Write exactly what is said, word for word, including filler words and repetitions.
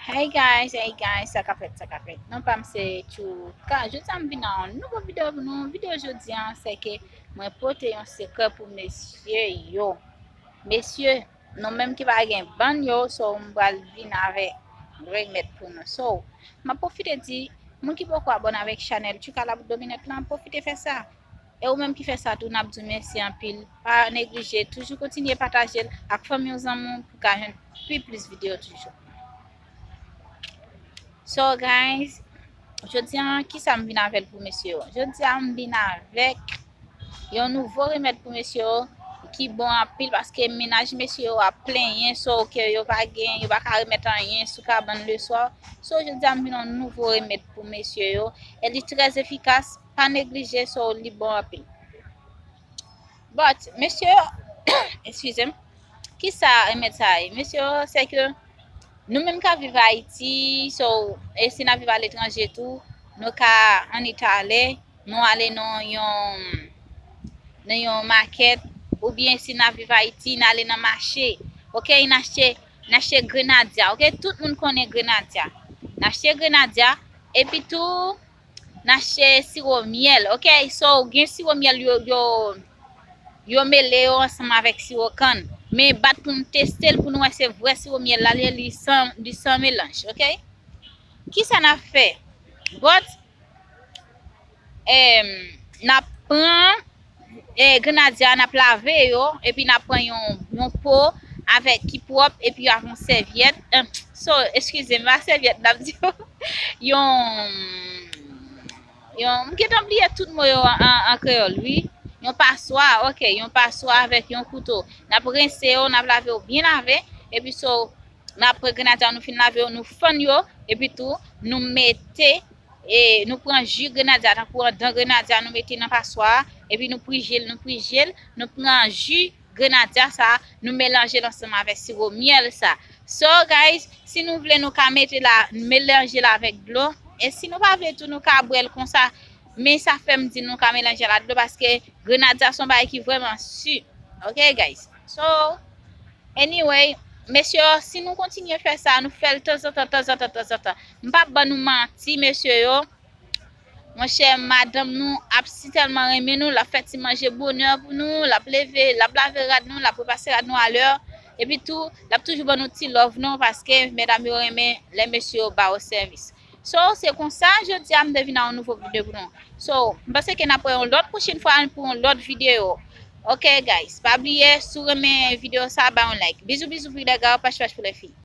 Hey guys, hey guys, sa k ap fèt, sa k ap fèt. Non pa m se Chouka. Jodi a m vin ak yon nouvo videyo pou nou. Videyo jodi a se ke mwen pote yon sekrè pou mesye yo. Mesye, nou menm ki pa gen bann yo, so m pral vin avèk remèd pou nou. So, m ap pwofite di, moun ki poko abòne avèk chanèl Chouka la pou Dominant lan, pwofite fè sa. E ou menm ki fè sa tou, n ap di w mèsi anpil. Pa neglije, toujou kontinye pataje l ak fanmi w, zanmi w pou ka jwenn pi plis videyo toujou. So guys, jodi a, kisa m vin avè l pou mesye yo? Jodi a, m vin avèk yon nouvo remèd pou mesye yo ki bon anpil paske mennaj mesye yo ap plenyen, so ke yo pa gen, yo pa ka remèt anyen sou kabann leswa. So, jodi a, m vin yon nouvo remèd pou mesye yo. E li trè efikas, pa neglije, so li bon anpil. But, mesye yo, eskize m, kisa remèd sa ye? Mesye yo, se ke nou menm k ap viv Ayiti, so, e si n ap viv aletranje tou, nou ka ann Itali, nou ale nan yon, nan yon makèt, oubyen si n ap viv Ayiti, n ale nan mache, ok, n achte, n achte grenadya, ok, tout moun konnen grenadya. N achte grenadya, epi tou, n achte siwo myèl, ok? So, gen siwo myèl yo, yo, yo mele yo ansanm avèk siwo kann. Men bat pou n teste l, pou n wè se vrè siwo myèl la, li, li san, li san melanj, ok? Kisa n ap fè? But, em, n ap pran, e, grenadya, n ap lave yo, epi n ap pran yon, yon po avèk ki pwòp, epi avèk yon sèvyèt. Em, so, eskize m, pa sèvyèt, n ap di yo. Yon, yon, m gentan bliye tout mo yo an, an, an kreyòl, wi. Yon paswa, ok, yon paswa avèk yon kouto. N ap rense yo, n ap lave yo byen lave, epi so, n ap pran grenadya, nou fin lave yo, nou fann yo, epi tou, nou mete, e, nou pran ji grenadya, tankou anndan grenadya, nou mete nan paswa a, epi nou prije l, nou prije l, nou pran ji grenadya sa, nou melanje l ansanm avèk siwo myèl sa. So, guys, si nou vle, nou ka mete la, melanje l avèk dlo. E si nou pa vle tou, nou ka bwè l konsa. Men sa fè m di nou ka melanje l ak dlo paske grenadya se yon bagay ki vrèman si. Ok, guys? So, anyway, mesye, si nou kontinye fè sa, nou fè l tanzantan, tanzantan, tanzantan. M p ap ban nou manti, mesye yo. Monchè, madanm nou ap sitèlman renmen nou, l ap fè ti manje bonè pou nou, l ap leve, l ap lave rad nou, l ap repase rad nou alè. Epi tou, l ap toujou ban nou ti love nou, paske medam yo renmen lè mesye yo ba yo sèvis. So, se konsa, jodi a, m te vin ak yon nouvo videyo pou nou. So, m panse ke n ap wè yon lòt pwochèn fwa pou yon lòt videyo. Ok, guys, pa bliye, si w renmen videyo sa, ba yon like. Bizou, bizou, pou lè ga yo, pach, pach pou lè fi.